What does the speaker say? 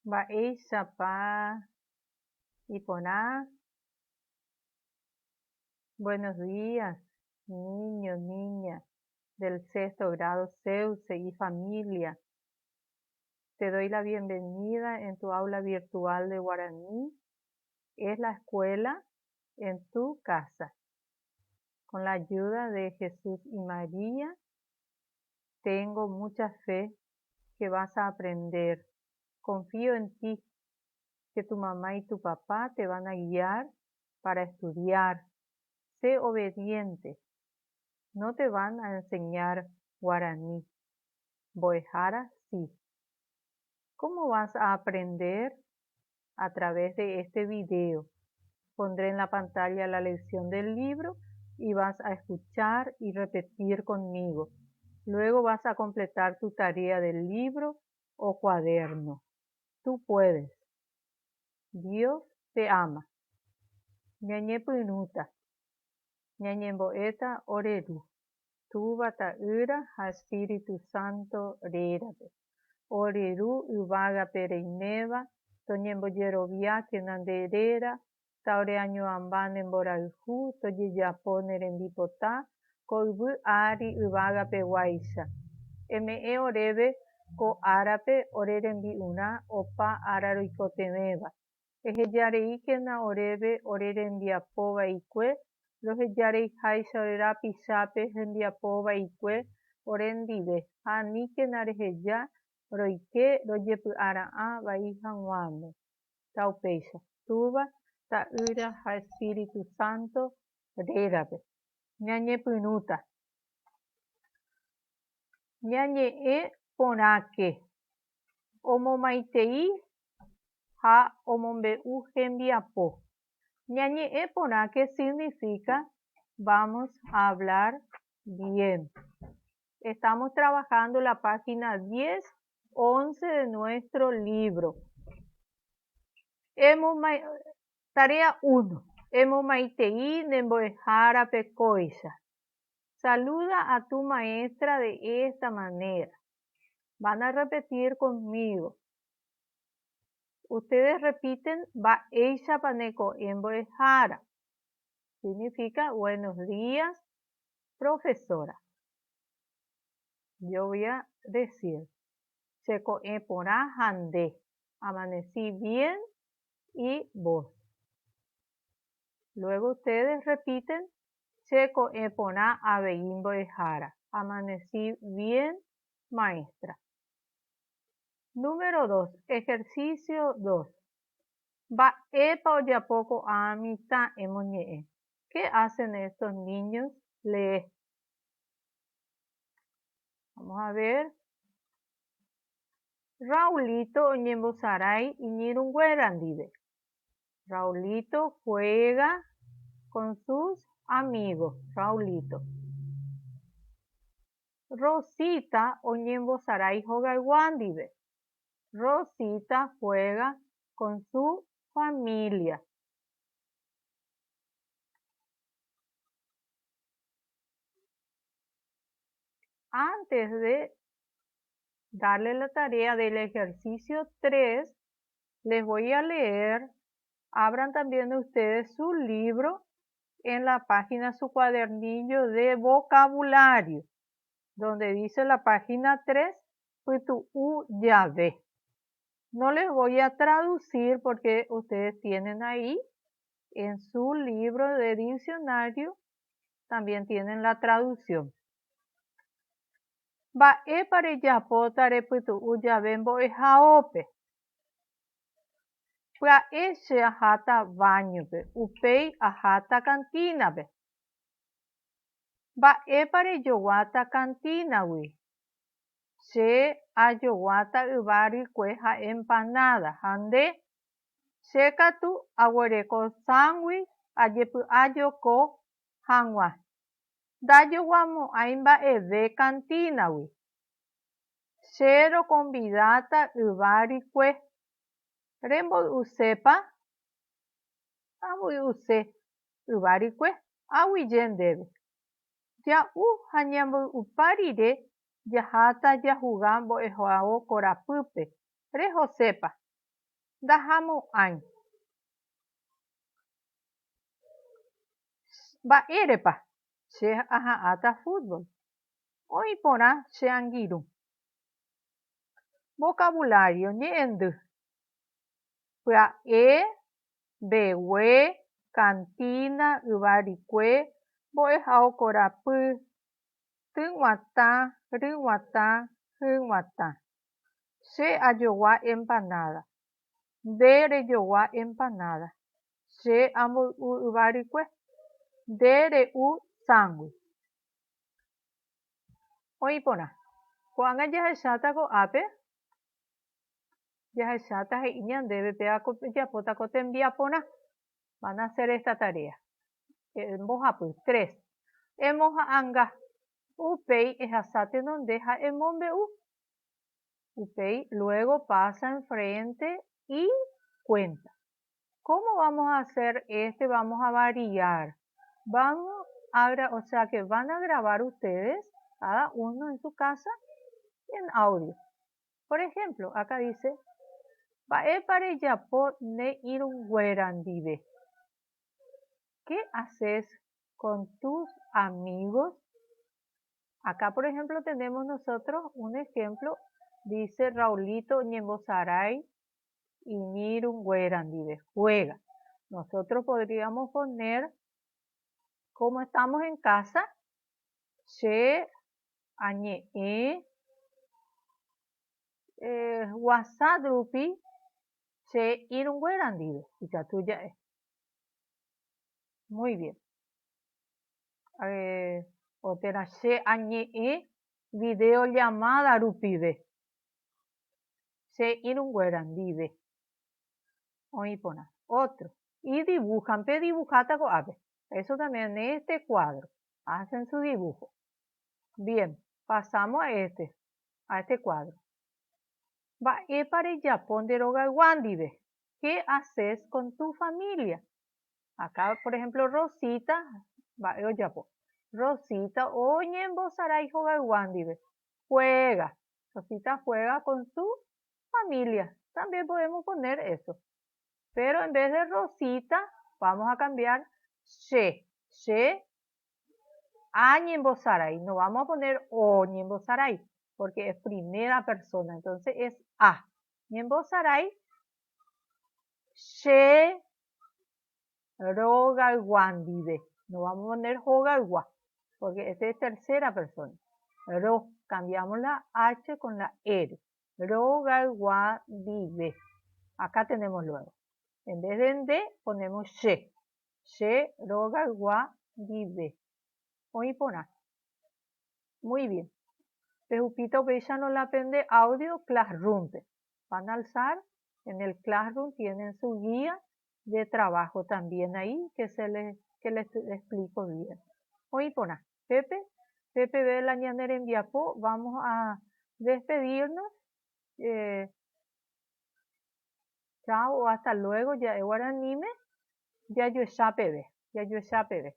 Mba'éichapa iporã? Buenos días, niño, niña del sexto grado Ceuce y familia. Te doy la bienvenida en tu aula virtual de guaraní. Es la escuela en tu casa. Con la ayuda de Jesús y María, tengo mucha fe que vas a aprender. Confío en ti, que tu mamá y tu papá te van a guiar para estudiar. Sé obediente. No te van a enseñar guaraní. Mbo'ehára sí. ¿Cómo vas a aprender? A través de este video. Pondré en la pantalla la lección del libro y vas a escuchar y repetir conmigo. Luego vas a completar tu tarea del libro o cuaderno. Tú puedes. Dios te ama. Ñañepyrũta. Ñañembo'éta ore Ru, Túva, Ta'ýra ha Espíritu Santo rérape. Ore Ru yvágape reiméva, toñembojeroviákena nde réra, taoreañuãmba ne mborayhu, tojejapo ne rembipota ko yvy ári yvágapeguáicha. Eme'ẽ oréve ko árape ore rembi'urã opa ára roikotevẽva. Ehejareíkena oréve ore rembiapo vaikue, rohejareiháicha ore rapichápe hembiapo vaikue orendive, ha aníkena reheja roike rojepy'ara'ã vai hag̃uáme. Taupéicha, Túva, Ta'ýra ha Espíritu Santo rérape. Ñañepyrũta. Ñañe'ẽ porãke. Omomaitei ha omombe'u hembiapo. Ñañe'ẽ porãke significa vamos a hablar bien. Estamos trabajando la página 10, 11 de nuestro libro. Tarea 1. Emomaitei ne mbo'ehárape kóicha. Saluda a tu maestra de esta manera. Van a repetir conmigo. Ustedes repiten mba'éichapa neko'ẽ mbo'ehára. Significa buenos días, profesora. Yo voy a decir, cheko'ẽ porã ha nde. Amanecí bien y vos. Luego ustedes repiten, cheko'ẽ porã avei mbo'ehára. Amanecí bien, maestra. Número dos, Ejercicio dos. Mba'épa ojapo ko'ã mitã emoñe'ẽ? Qué hacen estos niños? Lee. Vamos a ver. Raulito oñembosarái iñirũnguéra ndive. Raulito juega con sus amigos. Raulito. Rosita oñembosarái hogaygua ndive. Rosita juega con su familia. Antes de darle la tarea del ejercicio 3, les voy a leer, abran también ustedes su libro en la página, su cuadernillo de vocabulario, donde dice la página 3, pytu'u jave. No les voy a traducir porque ustedes tienen ahí en su libro de diccionario, también tienen la traducción. Mba'épa rejapóta repytu'u jave mbo'ehaópe? Pya'e che aháta váñope, upéi aháta kantinape. Mba'épa rejoguáta kantínagui? Che ajoguáta yva rykue ha empanada, ha nde? Che katu aguereko sángui ajepy'ajoko hag̃ua. Ndajoguamo'ãi mba'eve kantínagui. Che rokonvidáta yva rykue. Remboy'usépa? Amboy'use yva rykue, aguyje ndéve. Ja'u ha ñamboy'upa rire jaháta jahuga mbo'ehao korapýpe. Rehosépa? Ndahamo'ãi. Mba'érepa che aha'ãta fútbol? Oĩ porã che angirũ. Vocabulario ñe'ẽndy. Pya'e, mbegue, cantina, yvarikue, mbo'ehao korapy, tyg̃uatã, ryg̃uatã, hyg̃uatã. Che ajogua empanada. Nde rejogua empanada. Che amboy'u yvarykue. Nde re'u sángui. Oĩ porã. Ko'ág̃a jahecháta ko'ápe, jahecháta he'i ñandéve péva ko ejapóta ko tembiaporã. Van a hacer esta tarea. Mbohapy, tres. Emoha'anga. Upéi ehasa tenonde ha emombe'u. Upéi, luego pasa enfrente y cuenta. ¿Cómo vamos a hacer este? Vamos a variar. Vamos a, o sea que van a grabar ustedes, cada uno en su casa, en audio. Por ejemplo, acá dice, Mba'épa rejapo ne irũnguéra ndive? ¿Qué haces con tus amigos? Acá, por ejemplo, tenemos nosotros un ejemplo, dice Raulito oñembosarái iñirũnguéra ndive, juega. Nosotros podríamos poner, como estamos en casa, che añe'ẽ eh, WhatsApp rupi che irũnguéra ndive, ikatu ja'e. Muy bien. Eh, o térã che añe'ẽ videollamada rupive che irũnguéra ndive. Oĩ porã. Otro. Y dibujan, pe dibujáta ko'ápe. Eso también en este cuadro. Hacen su dibujo. Bien, pasamos a este, a este cuadro. Mba'épa rejapo nde rogaygua ndive? ¿Qué haces con tu familia? Acá, por ejemplo, Rosita, mba'e ojapo? Rosita oñembosarái hogaygua ndive. Juega. Rosita juega con su familia. También podemos poner eso. Pero en vez de Rosita, vamos a cambiar che. Che añembosarái. No vamos a poner oñembosarái, porque es primera persona. Entonces es a. Ñembosarái che rogaygua ndive. No vamos a poner hogaygua, porque este es tercera persona. Ro, cambiamos la H con la R. Rogaygua ndive. Acá tenemos luego. En vez de nde, ponemos che. Che rogaygua ndive. Oĩ porã. Muy bien. Pehupíta upéicharõ la pende audio Classroom-pe. Van a alzar en el Classroom, tienen su guía de trabajo también ahí que se les, que les explico bien. Oĩ porã. Pepe, Pepe ve la ñane rembiapo, vamos a despedirnos. Eh, chao o hasta luego, ja'e guaraníme, jajuecha peve, jajuecha peve.